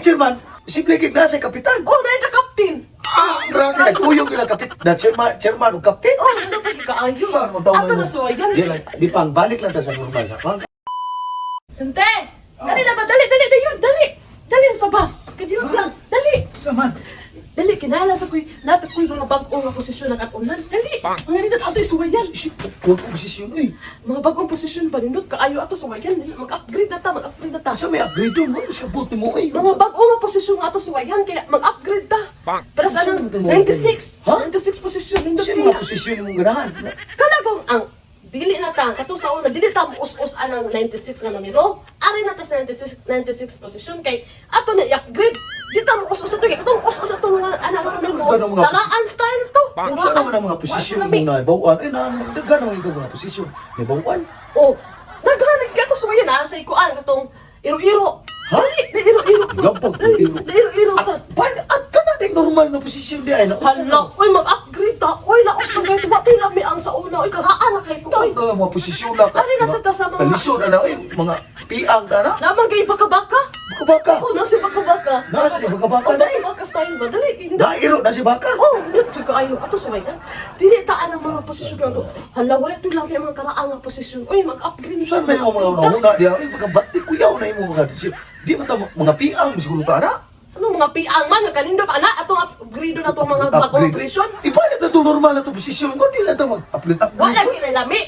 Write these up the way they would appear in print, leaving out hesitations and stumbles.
chairman, simple kay nasa kapitan. Oh, na the captain. Ah, grabe, nagkuyog yun ang kapitan. Na chairman, chairman o captain. Oh, nindot lagi kaayo. Saan mo tao Ato mo? na suwayan. Di lang, di pang balik lang ta sa normal sa pang. Sinte! Dali na ba? Dali, dali, dali, dali! Dali ang saba! Kadiyot lang! Dali! Saman. Dali, kinala sa kuy, nato kuy mga bag-o nga posisyon ng atunan. Dali! Mga nindot ato'y suwayan. Huwag ko posisyon oy. Mga bag-ong posisyon pa nindot kaayo ato suwayan. Dali, mag-upgrade na ta, mag-upgrade na ta. Asa may upgrade doon? Ano sa buti mo oy? Mga bag-o nga posisyon nga ato suwayan kaya mag-upgrade ta. Para sa anong 96. Ha? 96 posisyon nindot Sa mga kaya. posisyon mong ganahan. Kana kung ang dili na ta kato sa una dili ta us-us anang 96 nga numero. Ari na ta sa 96 96 posisyon kay ato na i-upgrade. Di ta mo us-us ato kay katong us-us ato nga ana nga numero. Ano mga Taraan style to. Kung saan naman ang mga posisyon Wa sa lami. mong naibawaan, eh, nagdagan naman ikaw mga posisyon. Naibawaan. Oh, naghahanap ka to suwayan ah sa ikuan katong iro-iro. Ha? Dali, na iro-iro. Gapag, Dali, iro. na iro-iro sa At, pan, at ka na din normal na posisyon di ay na. Hala, oy mag-upgrade ta. Oy laos na kayo. Wa to'y lami ang sa una. Oy karaan na kayo. Oy. Ano ang mga posisyon na ka? Ari, nasa ta sa mga- Kalisod na na, eh, mga piang ka na. Lamang kay baka-baka. Baka-baka. Oh, nasa baka-baka. Nasa ni baka-baka Oh, na eh. baka-baka style ba? Dali, hindi. Nairo na si baka. Oh, nito kaayo. Ato sa wayan. Dili taan ang mga posisyon na to. Hala, wala to'y lami ang mga karaan nga posisyon. Oy, mag-upgrade. Saan may mga una-una di ay mga bati kuyaw na imo mga di man ta mga piang siguro ta na. Ano mga piang man, nagkanindot ana atong upgrade na itong mga bagong posisyon. Ibalik na to normal na to posisyon ko di lang ta mag-upgrade upgrade. Wala kinalami.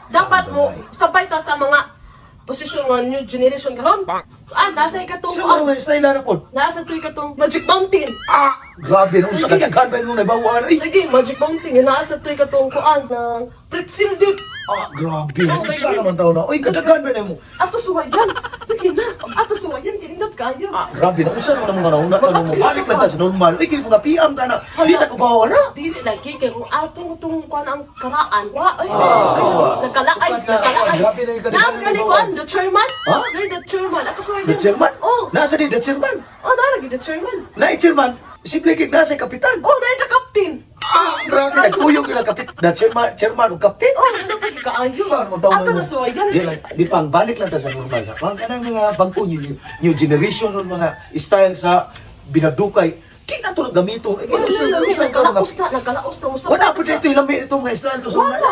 Dapat mo sabay ta sa mga posisyon nga new generation karon. Ah, nasa ikatong Sa mga style na pod. nasa to'y katong Magic Mountain. Ah, grabe na usa ka daghan ba imong nabawaan ay. Lagi Magic Mountain nga nasa to'y katong kuan ng pretzel dip. Ah, grabe. Oh my Usa God. naman taw na. Oy, kadaghan ba nimo? Ato suwayan. Lagi na. Ato suwayan kinindot kayo. Ah, grabe na usa naman ang mga nauna na mo balik lang ta sa normal. Uy, kay mga piang ta na. Di ta kubawa na. Dili lagi kay kung atong tong kuan ang karaan. Wa ay. Ah. Nagkalaay, Sukad na, nagkalaay. grabe na yung kadaghan Naam na gani yung kuan the chairman. Ha? Nay the chairman. Ato suwayan. The chairman? Oh. Nasa di the chairman? Oh, na lagi the chairman. Na chairman, simple kay nasa kapitan. Oh, na the captain. Ah, grabe nagkuyog yun ang kapitan. The chairman, chairman o captain. Oh, nindot lagi kaayo. Saan mo tao Ato mo? na suwayan. Di lang, di pang balik lang ta sa normal sa. Pang kanang mga bag-o new, new generation ron mga style sa binadukay. Di na to gamito. Eh, Wala usa na, usa ka mga nagkalaos na, nagkalaos na. Usabay Wala ta po sa- dito ilang itong mga style to sa Wala.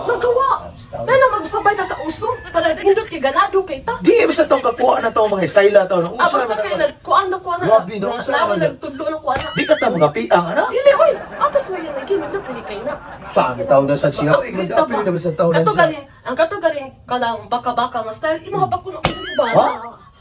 Nagawa. Na na magsabay ta sa uso. Para hindot kay ganado kay ta. Di ibig sa taong kakuha na taong mga style na taong Ah, usa basta na kay nagkuan na kuan na. Grabe, no? Usa Na naman na. nagtudlo na kuan na. Di ka ta mga piang ana. Dili oy. Atos mo yan lagi nindot lagi kay na. Saan taon na sa siya? Uy, nag-apil na ba sa taon na Kato siya? galing, ang kato galing kanang baka-baka nga style, imo hapakon ako diri ba? Ha?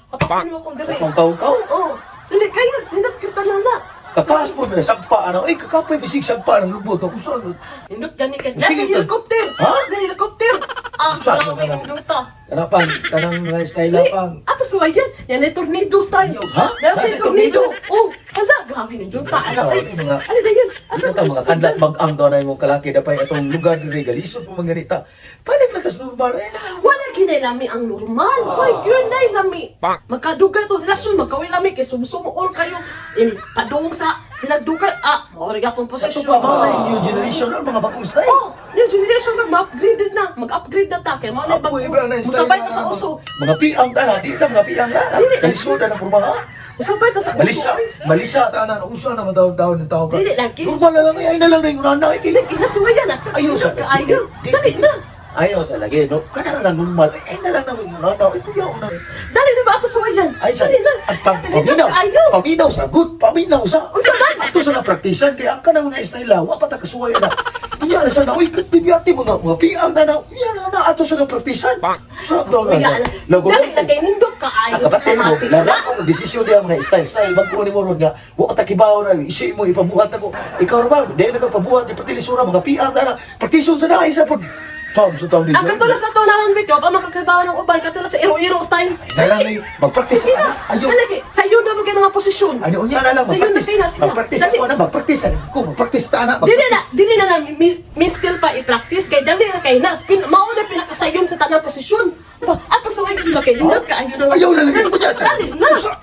Hapakon mo akong diri. Katong kaw-kaw? Oh, dili kayo, nindot kita na na. Kakaas po na sagpa ana. Uy, kakapay bisig sagpa ng lubot. Ako saan? Nindot gani kay nasa Sige, helicopter. Ha? Na helicopter. Ah, Saan grabe na na? nindot ta. Kana pang, kanang mga style Dili, pang. Ato suwayan, yan ay tornado style. Ha? Yan Nasa ay tornado. Oh, hala, grabe nindot ta. Ano, ay, Ikaw, mga- ano na yun? Di ka ta mga kanlat mag-ang daw na imong kalaki dapay atong lugar diri galisod po mga ganita. Balik lang tas normal. Ay, na. Wala ginay lami ang normal. Why yun nay lami. Magkadugay to relasyon, magkawin lami kay sumsumuol kayo. In padung sa pinagdugay ah, mao ra gyapon Sa posisyon. ito pa mga new generation na mga bagong style. Oh, new generation na ma-upgraded na, mag-upgrade na ta kay mao na Apo, iba na yung style Musabay na ta sa uso. Mga piang ta na, di ta mga piang na. Dili. Galisod na ng purma ha. Musabay ta sa uso. Malisa, oy. malisa ta na, usa na man taon-taon ng tao ka. Dili lagi. Normal na lang, ay na lang na yung una ay. Sige na suwayan na. Ayaw sa Ayaw. Dali na. Ayaw sa lagi, no? Kana na lang normal. Ay, na lang na yung una ay kuya una. Dali na ba ato suwayan? Ay sa Dali na. At pang, Dali na, paminaw, Ayaw. paminaw sa good, paminaw sa. Unsa man? Ato sa napraktisan kay ang kanang mga style wa pa ta kasuway na. Unya na sa na, uy, katibiyati mga mga piang na na, unya na na ato sa napraktisan. Sa to Kuya, na. Lago. dali na kay nindot ka ayo sa Nakabate mo, kamati. laro ko ng desisyon niya mga style, style, bago ni mo ron nga, wa ta kibaw na, isi mo ipabuhat ako. Ikaw ra ba, di na ka pabuhat, ipatilisura, mga piang na na, praktisyon sa na, isa pag, taon sa taon Ang katulad sa tunahan video, ba makakabawa ng uban, katulad sa iro-iro style. Na lang na yun, magpraktis Sige na, ayaw. Alagi, sa'yo na magay mga posisyon. Ano unya na lang Sa'yo na magpraktis. kayo na sila. Magpraktis Dali. ako na, magpraktis ako, magpraktis ta na. Dili na miskill pa i-practice kay dali na kay na pin, mao na pinakasayon sa tanang posisyon. Pa, at pasuway ka ba kay nindot ka ayo na. Ayaw na lang unya sa. Dali na. Usa